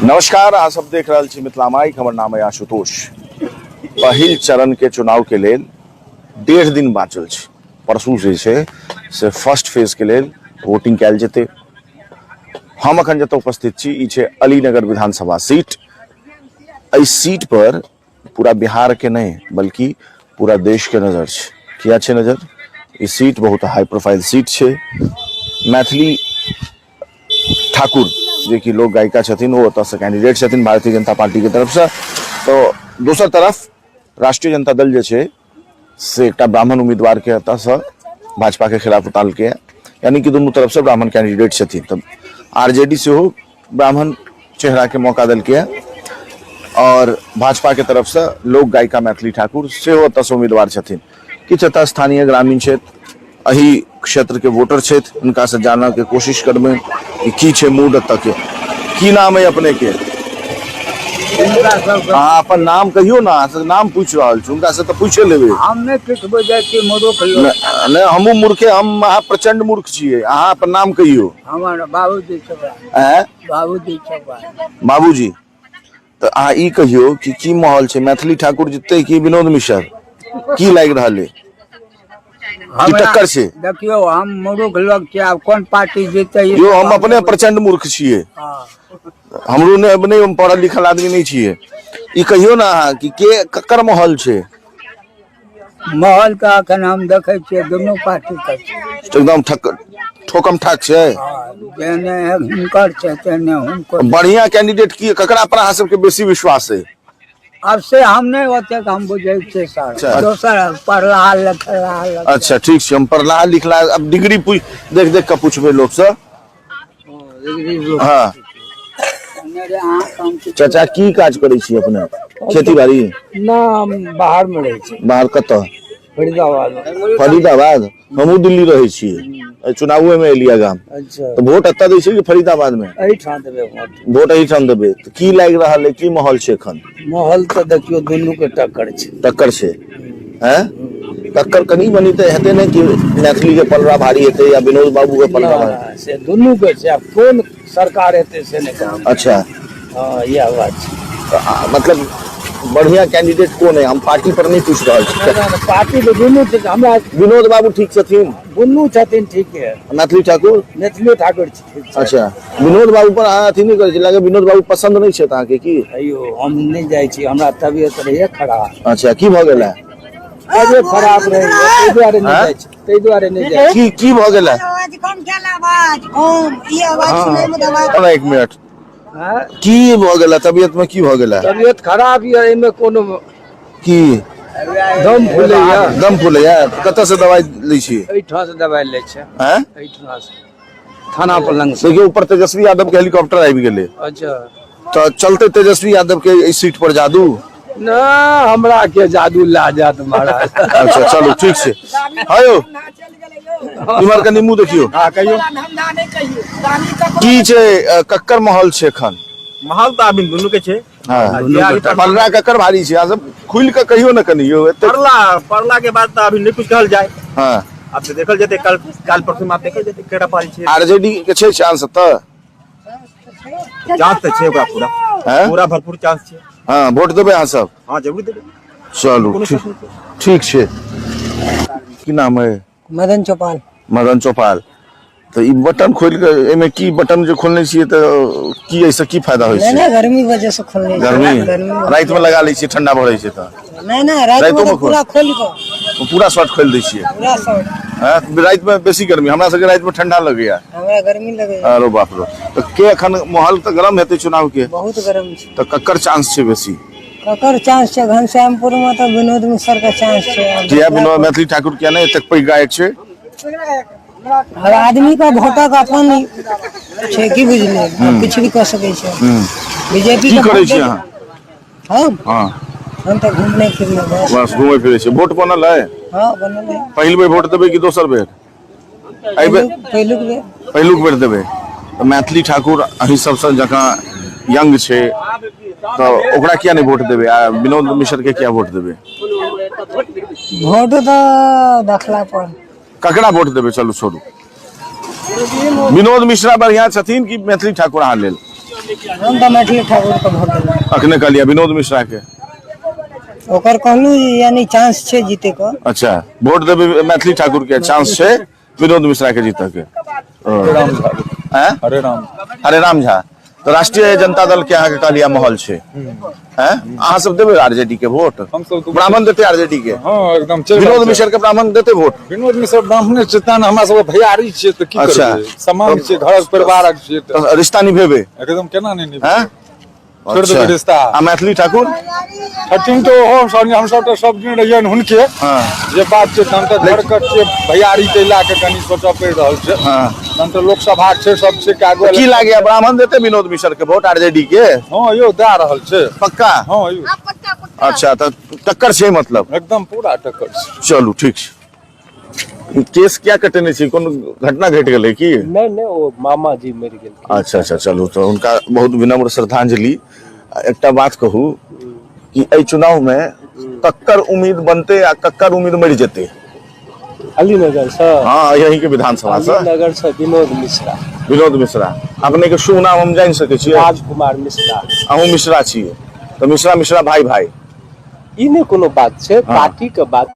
नमस्कार, अहाँ सब देख रहल छी मिथिला माइक। हमर नाम है आशुतोष। पहिल चरण के चुनाव के लेल 1.5 दिन बाँचल छै। परसू जे छै से फर्स्ट फेज के लेल वोटिंग कयल जेतै। हम अखन जतऽ उपस्थित छी ई छै अलीनगर विधानसभा सीट। एहि सीट पर पूरा बिहार के नहीं बल्कि पूरा देश के नजर छै। किया छै नजर? ई सीट बहुत हाई प्रोफाइल सीट छै। मैथिली ठाकुर जे कि लोक गायिका छथिन, ओ ओतऽ से कैंडिडेट छथिन भारतीय जनता पार्टी के तरफ से। तो दोसर तरफ राष्ट्रीय जनता दल जे छै से एकटा ब्राह्मण उम्मीदवार के एतऽ से भाजपा के खिलाफ उतारलकै, यानी कि दुनू तरफ से ब्राह्मण कैंडिडेट छथिन। तऽ आरजेडी सेहो ब्राह्मण चेहरा के मौका देलकै और भाजपा के तरफ से लोक गायिका मैथिली ठाकुर सेहो एतऽ से उम्मीदवार छथिन। किछु एतऽ स्थानीय ग्रामीण छथि, एहि क्षेत्र के वोटर छथि, हुनका से जानऽ के कोशिश करबै कि की छै मूड एतऽ के। की नाम है अपने के? अहाँ अपन नाम कहियौ ने। अहाँ से नाम पूछि रहल छी, हुनका से तऽ पूछे लेबै। हम नहि किछु बुझै छी, मूर्ख लोक। नहि, हमहूँ मूर्खे, हम अहाँ प्रचंड मूर्ख छियै। अहाँ अपन नाम कहियौ। हमर बाबूजी छपरा। आँय? बाबूजी छपरा। बाबूजी। तऽ अहाँ ई कहियौ कि की माहौल छै? मैथिली ठाकुर जीतते कि विनोद मिश्र? की लागि रहल है? की टक्कर छै? देखियौ, हम मूर्ख लोग छियै, आब कोन पार्टी जीतै। यौ, हम अपने प्रचंड मूर्ख छियै। हमरो नहि नहि, हम पढ़ल लिखल आदमी नहि छियै। ई कहियौ ने अहाँ कि के ककर माहौल छै? माहौल तऽ एखन हम देखै छियै दुनू पार्टी के छै। एकदम ठक ठोकम ठाक छै। हँ, जेहने हिनकर छै तेहने हुनकर। बढ़िया कैंडिडेट की, ककरा पर अहाँ सबके बेसी विश्वास है? आब से हम नहि ओतेक हम बुझै छियै सर। दोसर पढ़ला लिखला। अच्छा, ठीक छै। हम पढ़ला लिखला, अब डिग्री पूछ देख देख कऽ पूछबै लोकसँ। हँ चाचा, की काज करै छी अपने? खेती बाड़ी? ना, हम बाहर में रहै छी। बाहर कतऽ? फरीदाबाद में। फरीदाबाद? हमहूँ दिल्ली रहै छियै, एहि चुनावे में एलियै गाम। तऽ वोट एतऽ दै छियै कि फरीदाबाद में? एहिठाम देबै वोट। वोट एहिठाम देबै। तऽ की लागि रहल है, की माहौल छै एखन? माहौल तऽ देखियौ, दुनू के टक्कर छै। टक्कर छै। हैं, टक्कर कनि मनि तऽ हेतै ने कि मैथिली के पलड़ा भारी हेतै या विनोद बाबू के पलड़ा भारी? ना, से दुनू के छै। आब कोन सरकार हेतै से नहि कहब। हँ, इएह बात छै। तऽ मतलब बढ़िया कैंडिडेट कोन है? हम पार्टी पर नहीं पूछ रहल छी। ना, ना, पार्टी तऽ दुनू छै हमरा। विनोद बाबू ठीक छथिन? दुनू छथिन ठीके। मैथिली ठाकुर? मैथिली ठाकुर ठीक छै। अच्छा, विनोद बाबू पर अहाँ अथी नहि करै छी? लागे विनोद बाबू पसंद नहि छथि अहाँके की? अयो, हम नहि जाइ छी, हमरा तबियत रहैए खराब। अच्छा, की भऽ गेल है? तबियत खराब रहैए, ताहि दुआरे नहि आँय? जाइ छी, ताहि दुआरे नहि जाइ छी। की की भऽ गेल है? आवाज कम कयल, आवाज कम, ई आवाज सुनै मे दबाव। अरे, एक मिनट। आँय? की भऽ गेल है? तबियत में की भऽ गेल है? तबियत खराब यऽ, एहिमे कोनो की? दम फूलैया। दम फूलैया? कतऽ से दवाई लै छी? एहिठाम से दवाइ लै छै। आँय? एहिठाम से, थाना पर लंग से। देखियौ, ऊपर तेजस्वी यादव के हेलीकॉप्टर आबि गेलै। तऽ चलते तेजस्वी यादव के एहि सीट पर जादू? ना, हमरा के जादू ला जात महाराज। अच्छा, चलू ठीक छै। हयो, इम्हर कनि मुँह देखियौ। हाँ, कहियौ। की छै, कक्कर माहौल छै एखन? माहौल तऽ अभी दुनू के छै। पलड़ा ककर भारी छै? अहाँ सब खुलि कऽ कहियौ ने कनि यौ एते। पड़ला पड़ला के बाद तऽ अभी नहि कुछ कहल जाय। आब तऽ देखल जेतै, कल काल परसू में आब देखल जेतै केकरा पारी छै। आरजेडी के छै चांस तऽ? चांस तऽ छै ओकरा पूरा। हैं? पूरा भरपूर चांस छै। हँ, वोट देबै अहाँ सब? हँ, जरूर देबै। चलू। कोनो ठीक। शक नहि छै। ठीक छै। की नाम है? मदन चौपाल। मदन चौपाल। तऽ ई बटन खोलि कऽ एहिमे की, बटन जे खोलने छियै तऽ की एहिसँ की फायदा होइ नहि। छै? नहि, गर्मी वजह से खोलने छियै। गर्मी? गर्मी। रातिमे लगा लै छियै, ठंडा भरै छै तऽ? नहि नहि, राति रातिओमे में तऽ खोल? पूरा खोलि कऽ। पूरा शर्ट खोलि दै छियै? पूरा शर्ट। हँ, रातिमे बेसी गर्मी, हमरा सबके रातिमे ठंडा लगैया। हमरा गर्मी लगैया। अरे बाप रे। तऽ के एखन माहौल तऽ गरम हेतै चुनाव के? बहुत गरम छै। तऽ ककर चांस छै बेसी? ककर चांस छै? घनश्यामपुर में तऽ विनोद मिश्र के चांस छै। आब किया विनोद? मैथिली ठाकुर किया नहि? एतेक पैघ गायक छै। हर आदमी का वोटक अपन छै, की बुझलियै? आब किछु भी कऽ सकै छै बीजेपी। की करै छी अहाँ? हम? हँ। हम तऽ घूमने फिरने बस। बस घूमै फिरै छी। वोट बनल है? हँ, बनल है। पहिल बेर वोट देबै कि दोसर बेर? एहि बेर? पहिलुक बेर। पहिलुक बेर देबै। तऽ मैथिली ठाकुर अहीं सबसँ जकाँ यंग छै, तऽ ओकरा किया नहि वोट देबै आ विनोद मिश्र के किया वोट देबै? वोट तऽ देखला पर। ककरा वोट देबै? चलू छोड़ू, विनोद मिश्रा बढ़िया छथिन कि मैथिली ठाकुर अहाँ लेल? हम तऽ मैथिली ठाकुर के वोट देबै। अखने कहलियै विनोद मिश्रा के। ओकर कहलहुँ यानी चांस छै जीते के। अच्छा, वोट देबै मैथिली ठाकुर के, चांस छै विनोद मिश्रा के जीतऽ के। आँय? हरे राम। हरे राम झा। तऽ राष्ट्रीय जनता दल के अहाँके कहलियै माहौल छै। आँय? अहाँ सब देबै आरजेडी के वोट? हमसब तऽ- ब्राह्मण देतै आरजेडी के? हँ, एकदम चलि रहल विनोद छै। मिश्र के ब्राह्मण देतै वोट? विनोद मिश्र ब्राह्मणे छै तहन हमरा सबके भैयारी छियै तऽ की अच्छा। करबै, समान छियै, घरक परिवारक छियै तऽ तऽ रिश्ता निभेबै? एकदम, केना नहि निभेबै? आँय? छोड़ि देबै अच्छा। रिश्ता? आ मैथिली ठाकुर छथिन तऽ ओहो सब, हमसब तऽ सब दिन रहियनि हुनके। जे बात छै, तहन तऽ घर के छियै भैयारी, ताहि लए कऽ कनि सोचऽ पड़ि रहल छै। तहन तऽ लोकसभा छै, सब छै के आगू। की लागैया, ब्राह्मण देतै विनोद मिश्र के वोट आरजेडी के? हँ यौ, दए रहल छै। पक्का? हँ यौ। अच्छा, तऽ टक्कर छै मतलब? एकदम पूरा टक्कर छै। चलू ठीक छै। केस किया कटेने छी? कोनो घटना घटि गेलै की? नहि नहि, ओ मामा जी मरि गेलखिन। अच्छा अच्छा, चलू तऽ हुनका बहुत विनम्र श्रद्धांजलि। एकटा बात कहू कि एहि चुनाव मे कक्कर उम्मीद बनते आ कक्कर उम्मीद मरि जेते? अलीनगर से? हाँ, यही के विधानसभा से। अलीनगर से विनोद मिश्रा। विनोद मिश्रा। अपने के शुभ नाम हम जानि सकै छियै? राजकुमार मिश्रा। अहूँ मिश्रा छियै तऽ मिश्रा मिश्रा भाई भाई। ई नहि कोनो बात छै, पार्टी के बात।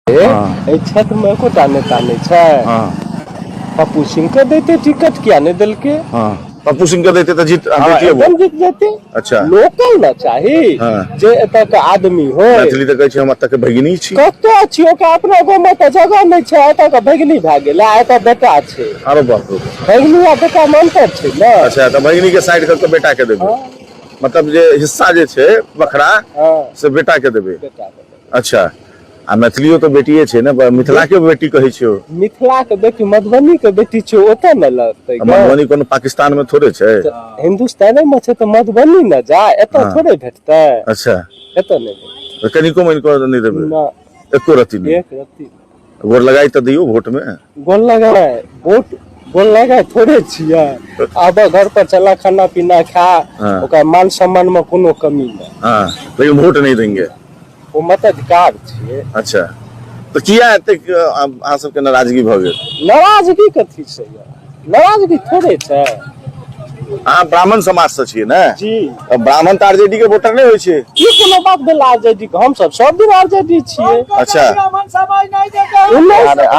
एहि क्षेत्र मे एकोटा नेता नहि छै। पप्पू सिंह के दैते टिकट, किया नहि देलकै? हाँ, पप्पू सिंह के देते तऽ जीत जीतिए वो। एकदम जीत जेतै। लोकल ने चाही, जे एतऽ के आदमी हो। मैथिली तऽ कहै छै हम एतऽ के भगिनी छी। कतऽ छी? ओकरा अपना गाँव मे तऽ जगह नहि छै, एतऽ के भगिनी भए गेलै आ एतऽ बेटा छै। आरो बाप रे बाप। भगिनी आ बेटा मे अन्तर छै ने। अच्छा, तऽ भगिनी के साइड कऽ के बेटा के देबै, मतलब जे हिस्सा जे छै बखरा से बेटा के देबै। बेटा के देबै। अच्छा, आ मैथिलियो तऽ बेटिए छै ने, मिथिला के बेटी कहै छै ओ। मिथिला के बेटी, मधुबनी के बेटी छै, ओतऽ ने लगतै। आ मधुबनी कोनो पाकिस्तान में थोड़े छै? हिन्दुस्ताने मे छै तऽ मधुबनी ने जाय, एतऽ थोड़े भेटतै। एतऽ नहि भेटतै। तऽ कनिको मनिको नहि देबै? ना। एको रत्ती नहि? एक रत्ती नहि। गोर लगाई तऽ दियौ वोट में। गोर लगाय? वोट गोर लगाय थोड़े छियै। आब घर पर चला, खाना पीना खा। ओकर मान सम्मान मे कोनो कमी नहि। हाँ, लेकिन वोट नहीं देंगे? ओ मताधिकार छियै। अच्छा, तऽ किया एतेक अहाँ सबके नाराजगी भऽ गेल? नाराजगी कथी छै यौ? नाराजगी थोड़े छै। अहाँ ब्राह्मण समाज से छियै ने? जी। तऽ ब्राह्मण तऽ आरजेडी के वोटर नहि होइ छै। ई कोनो बात भेल? आरजेडी के हम सब सब दिन आरजेडी छियै। आ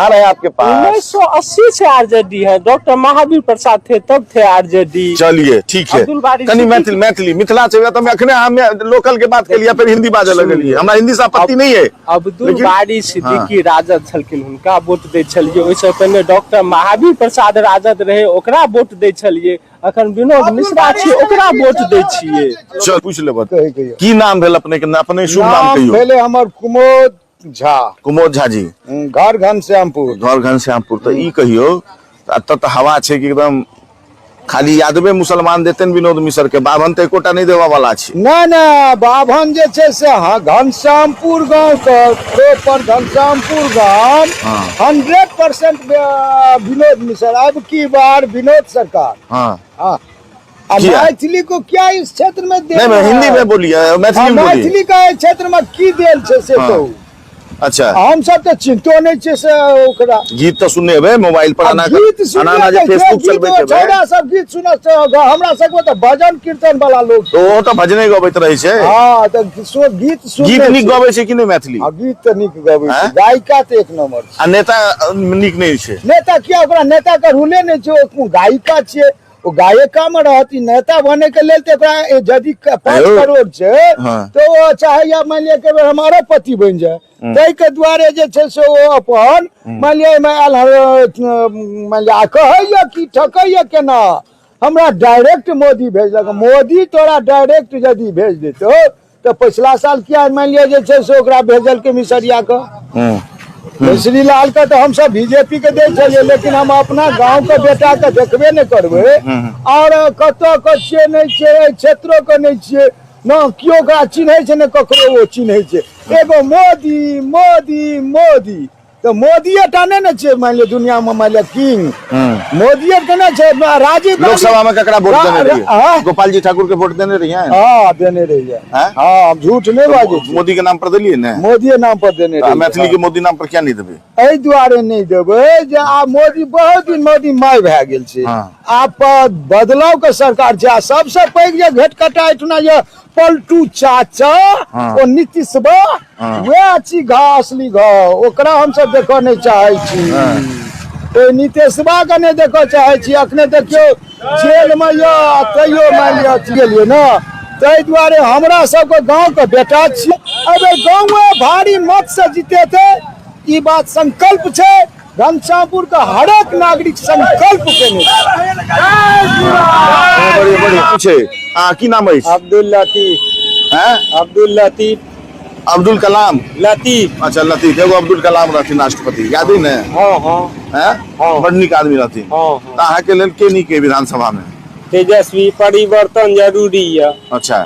रहे आपके पास। 1980 से आरजेडी है, डॉक्टर महावीर प्रसाद थे तब थे आरजेडी। चलिए ठीक है। अब्दुल बारी कनि सिद्दीकी। मैथिली, मैथिली मिथिला छै तऽ हम अखने हम लोकल के बात केलियै, फेर हिंदी बाजऽ लगलियै। हमरा हिंदी से आपत्ति नहीं है। अब्दुल लेकिन- बारी सिद्दीकी राजद छलखिन, हुनका वोट दै छलियै। ओहिसँ पहिने डॉक्टर महावीर प्रसाद राजद रहे, ओकरा वोट दै छलियै। अखन विनोद मिश्रा छियै, ओकरा वोट दै छियै। चल पूछ लेब, की नाम भेल अपने के? अपने शुभ नाम नाम कहियौ। भेलै हमर कुमोद झा। कुमोद झा जी। घर घनश्यामपुर। घर घनश्यामपुर। तऽ ई कहियौ, एतऽ तऽ हवा छै कि एकदम खाली यादवे मुसलमान देतनि विनोद मिश्र के, बाभन तऽ एकोटा नहि देबऽ वाला छै। नहि नहि, बाभन जे छै से, हाँ, घनश्यामपुर गाँव के प्रॉपर घनश्यामपुर गाम 100% विनोद मिश्र, अब की बार विनोद सरकार। आ किया? मैथिली को क्या इस क्षेत्र में देल नहीं, मैं है? हिंदी में बोलिए, मैथिली में बोलिए। मैथिली का एहि क्षेत्र में की देल छै से कहू। हम सब तऽ चिन्हतो नहि छियै से ओकरा। गीत तऽ सुनने हेबै मोबाइल पर। आ एना गीत एना एना जे सुनने फेसबुक गीत चलबैत हेबै। छौड़ा सब गीत सुनत, हमरा सबके तऽ भजन कीर्तन वाला लोक। तऽ ओहो तऽ भजने गबैत रहै छै। हँ, तऽ गीत सुनने गीत नीक छियै। गबै छै कि नहि मैथिली? आ गीत तऽ नीक गबै छै। आँय? गायिका तऽ एक नंबर छै। आ नेता नीक नहि छै? नेता किया, ओकरा नेता के रूले नहि छै। ओ गायिका छियै, ओ गायिका मे रहत। ई नेता बने के लेल तऽ ओकरा यदि 5 आयौ। करोड़ छै तऽ ओ चाहैया मानि लिअ कि हम अरबपति बनि जाय, ताहि के दुआरे जे छै से ओ अपन मानि लिअ एहिमे आयल हँ, मानि लिअ आ कहैया कि ठकैया केना, हमरा डायरेक्ट मोदी भेजलक। मोदी तोरा डायरेक्ट यदि भेज देतौ तऽ पछिला साल किया मानि लिअ जे छै से ओकरा भेजलकै मिसरिया के, मिश्री लाल के? तऽ हमसब बीजेपी के दै छलियै, लेकिन हम अपना गाँव के बेटा के देखबे नहि करबै आओर कतऽ के छियै नहि छियै, एहि क्षेत्रो के नहि छियै न, केओ ओकरा चिन्है छै ने ककरो ओ चिन्है छै। एगो मोदी मोदी मोदी। तऽ मोदीए टा नहि ने छै मानि लिअ दुनियामे मानि लिअ किंग मोदीए के नहि छै राजीव गांधी- लोकसभा में ककरा वोट देने रा- रहिए हाँ? गोपाल जी ठाकुर के वोट देने रहिए हाँ देने रहिए हैं? हाँ हम झूठ नहि बाजै छी मोदी के नाम पर देलिए ने मोदीए नाम पर देने तऽ रहिए मैथिली के मोदी नाम पर क्या नहीं देबै एहि दुआरे नहि देबै जे आब मोदी बहुत दिन मोदी माय भए गेल छै हाँ। आब बदलाव के सरकार छै आ सबसे पैघ जे घेट कटा एहिठुना जे पलटू चाचा हाँ। ओ नीतीशबा हाँ। वएह छी घा असली घा ओकरा हमसब देखऽ नहि चाहै छी ओहि नीतीशबा के नहि देखऽ चाहै छी अखने देखियौ जेलमे यऽ आ तैयो मानि लिअ अथी गेलियै ने ताहि दुआरे हमरा सबके गाँवके बेटा छी एहि गाँवे भारी मत से जीतेतै ई बात संकल्प छै घनश्यामपुर के हरेक नागरिक संकल्प केने छै। बढ़िया बढ़िया छै आ की नाम अछि अब्दुल लतीफ हैं अब्दुल लतीफ अब्दुल कलाम लतीफ अच्छा लतीफ एगो अब्दुल कलाम रहथिन राष्ट्रपति याद है ने हाँ हाँ हैं हाँ। बड़ नीक आदमी रहथिन हाँ हाँ तऽ अहाँके लेल के नीक अइ विधानसभा में तेजस्वी परिवर्तन जरूरी यऽ अच्छा।